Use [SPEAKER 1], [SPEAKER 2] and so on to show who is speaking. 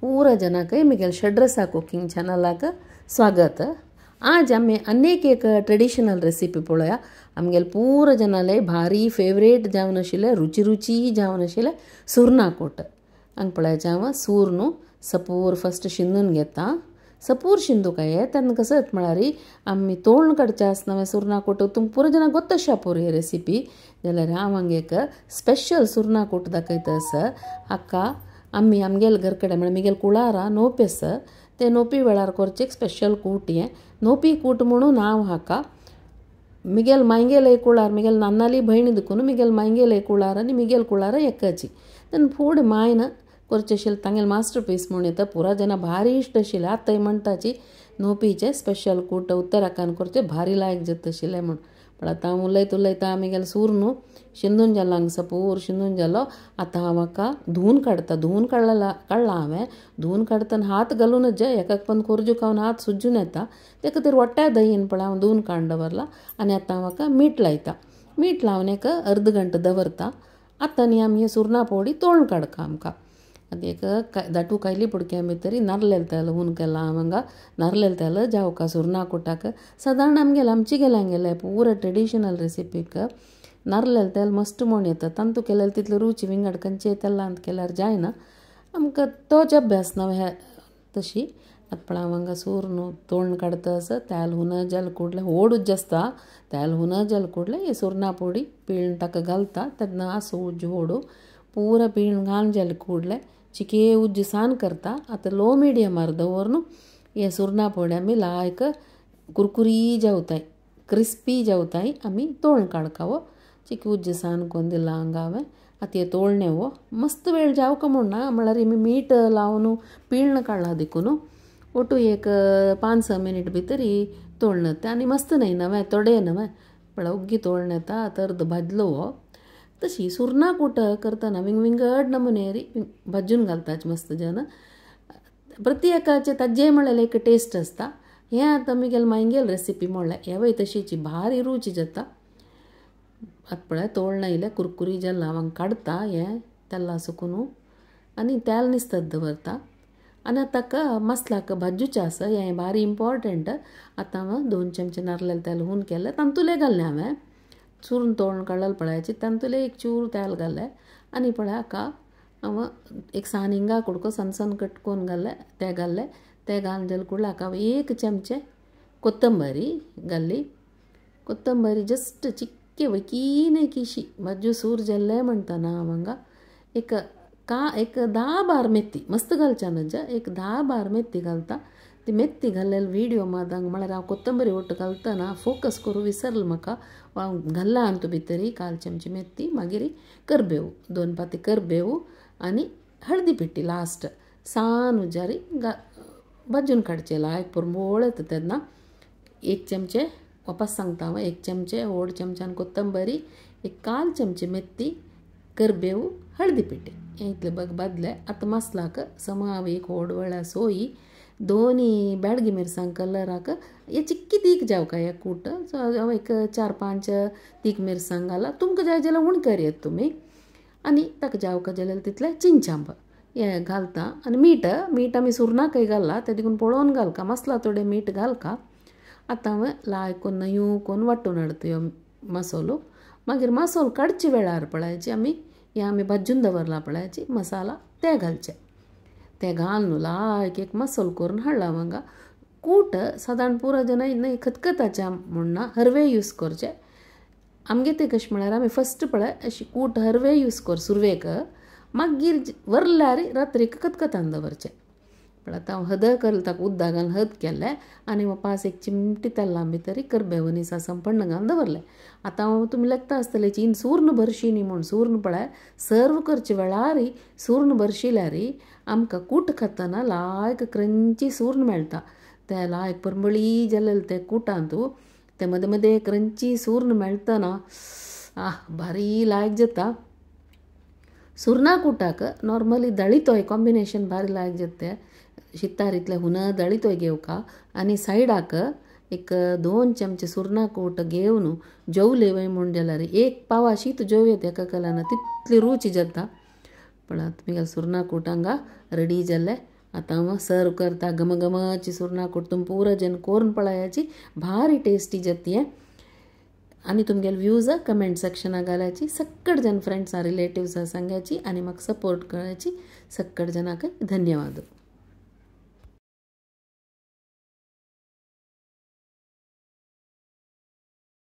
[SPEAKER 1] पूरा जनाक Miguel षड्रसा cooking चॅनलाक स्वागत। आज आमी अनेक एक ट्रेडिशनल रेसिपी पळोवया। आमगेल पूरा जनाले भारी फेवरेट जावन आशिल्लें, रुची रुची जावन आशिल्लें सुरनाकोट। हांगा पळयाचें हांव सूर सपूर फस्ट शिंदून घेता। सपूर शिंदू काय तेन्ना कसं येता म्हळ्यार आमी तोळून काडचें आसना सुरनाकोट। तुमकां पुरो जाणां गोत्त आसा पुरो ही रेसिपी। जाल्यार हांव हांगा एक स्पेशल सुरनाकोट दाखयता आसा। हाका आमी आमगेल घर कडेन म्हळ्यार मिगेल कुळारा नोपी आसा, ते नोपी वेळार करचें एक स्पेशल कूट। हें नोपी कूट म्हणून हांव हाका मिगेल मायगेले कुळार, मिगेल नानाली भयणी देखून मिगेल मायगेले कुळार आनी मिगेल कुळार एकाची। तेन्ना फूड मायन करचें आशिल्लें तांगेले मास्टर पीस म्हूण येता। पुरा जाणां भारी इश्ट आशिल्लें। आतांय म्हणटाची नोपीचें स्पेशल कूट उत्तराखंड करचें भारी लायक जाता आशिल्लें म्हूण। पण आतां हांव उलयत उलयता मिगेल सूर न्हू शिंदून जालो, हांगा सपूर शिंदून जालो। आतां हांव हाका धुवून काडटा। धुवून काडला हांवें। धुवून काडटना हात घालूनच जाय, एकाक पण खोरजू खावन हात सुजून येता। ते खातीर वट्ट्या दहीन पळय हांव धुवून काडून दवरला। आनी आतां हांव हाका मीठ लायता। मीठ लावन एक अर्द घंटो दवरता। आतां न्ही आमी सुरना पोडी तोळून काडका आमकां। आतां एक दाटू कायली पुडक्या भितर नारलेल तेल हून केलां हांव हांगा। नारलेल तेल जावका सुरनाकोटाक सादारण आमगेले आमचे गेले पुरा ट्रेडिशनल रेसिपीक नारलेल तेल मस्त म्हूण येता। तांतू केल्यार तितली रुची विंगड खंयचे तेलांत केल्यार जायना आमकां, तोच अभ्यास ना हे तशी। आतां पळय हांव हांगा सूर न्हू तोळून काडटा आसा। तेल हुन जाल कुडलें, व्हड उज्ज आसता, तेल हुन जाल कुडलें हे सुरना पोडी पिळून ताका घालता। तेन्ना आसूं उज्ज व्हडू पुरा पिळून घालून जाल कुडलें चिके उज्ज सान करता। आतां लो मिडियमार दवरून हे सुरना पोडी आमी लायक कुरकुरी जावताय, क्रिस्पी जावताय आमी तोळून काडकावो। चिके उज्ज सान कोन्न दिलां हांगा हांवें। आतां हे तोळणे वो मस्त वेळ जावका म्हूण ना, म्हळ्यार आमी मीठ लावन पिळून काडला देखून ओटू एक 5-6 मिनीट भितर ही तोळण येता। आनी मस्त न्हय नवें थोडे नवें पळय उग्गी तोळण येता। आतां अर्द भाजलो हो। तशी सुरना कूट करतना विंग विंगड नमुनेरी भाजून घालतात मस्त जन। प्रत्येकाचे ताजें म्हळ्यार एक टेस्ट आसता। हें आतां मिगेल मायगेल रेसिपी म्हणल्यार हेवय तशीची भारी रुची जाता। आतां पळय तोळण आयलें कुरकुरी जालां हांव काडटा हें तेला सुकून आनी तेल निसतत दवरता। आनी आतां ताका मसलाक भाजूचें आसा, हें भारी इम्पॉर्टंट। आतां हांव 2 चमचे नारलेल तेल हून केलें, तांतुलें घाललें हांवें। चूर्ण तोळून काडलें पळयाची तांतुलें एक चूर तेल घालें। आनी पळय हाका हांव एक सान हिंगा कुडको सन सन कट करून घालें, तें घालें। तें घालून जालें कुडलें हाका 1 चमचे कोत्तंबरी घाली। कोत्तंबरी जस्ट चिक्के वकीन किशी भाजू सूर जाल्लें म्हणटना हांव हांगा एक एक 10-12 मेथी मस्त घालच्या न्हय, एक 10-12 मेथी घालता। ती मेथी घाल्लेली विडियो मात हांगा म्हळ्यार हांव कोत्तंबरी ಒಟ್ಟು घालतना फोकस करूं विसरलें म्हाका। हांव घाल्ला हातूंत भितर 1/4 चमची मेथी, मागीर करबेव 2 पाती करबेव आनी हळदी पिट्टी लास्ट सान उजारी भाजून काडचें लायक परमळ येता। तेन्ना 1 चमचे वापस सांगता हांव, 1 चमचे व्हड चमच्यान कोत्तंबरी, 1/4 चमचे मेथी, करबेव, हळदी पिट्टी हें इतलें बग भाजलें। आतां मसलाक समा हांव एक व्हड वेळा सोयी 2 ब्याडगी मिरसांग कलराक हे चिक्की तीख जावका हे कूट। सो हांव एक 4-5 तीख मिरसांग घाला, तुमकां जाय जाल्यार उणें करयात तुमी। आनी ताका जावका जाल्यार तितलें चिंचांब हें घालता। आनी मीठ, मीठ आमी सुरनाकय घालला तें देखून पळोवन घालका, मसला थोडें मीठ घालका। आतां हांव लायक कोन्न नयूं कोन्न वांटून हाडटा ह्यो मसालो। मागीर मसालो काडचे वेळार पळयाची आमी हें आमी भाजून दवरला पळयाची मसाला ते घालचे। ते घालून लायक एक मसालो करून हाडला हांगा। कूट सादारण पुरा जाणां न्हय खतखताचें म्हूण ना, हरवे यूज करचे। आमगे तें कशें म्हळ्यार आमी फस्ट पळय अशी कूट हरवे यूज कर सुरवेक, मागीर वरल्यार रात्रीक खतखतान दवरचें। पण आतां हांव हद करलें, ताका उदक घालून हद केलें आनी वापास एक चिमटी तेलां भितर करबेव आनी सासम पण्ण घालून दवरलें। आतां हांव तुमी लेखता आसतलें चीन सूर्ण भरशी न्ही म्हूण। सूर्ण पळय सर्व करचे वेळार सूर्ण भरशिल्यार आमकां कूट खातना लायक क्रंची सूर्ण मेळटा। ते लायक परमळी जालेले ते कुटांतू ते मदें मदें क्रंची सूर्ण मेळटना आह भारी लायक जाता। सुरना कुटाक नॉर्मली दळितोय कॉम्बिनेशन भारी लायक जाता। शितार इतलें हुन दळितोय घेवका आनी सायडाक एक 2 चमचे सुरना कूट घेवन जेवले वय म्हूण जाल्यार 1 पावा शीत जेव येता एका कलान, तितली रुची जाता। पण आतां मिगेले सुरना कूट हांगा रेडी जालें। आतां हांव सर्व करता घमघमाची सुरणाकूट. तुम पुरा जन कोरून पळयाची, भारी टेस्टी जाती. आनी तुमगेले व्यूज कमेंट सेक्शना घालायची, सक्कड जन फ्रेंड्सां रिलेटिव्सां सांगायची आनी म्हाका सपोर्ट करायची. सक्कड जनाक धन्यवाद.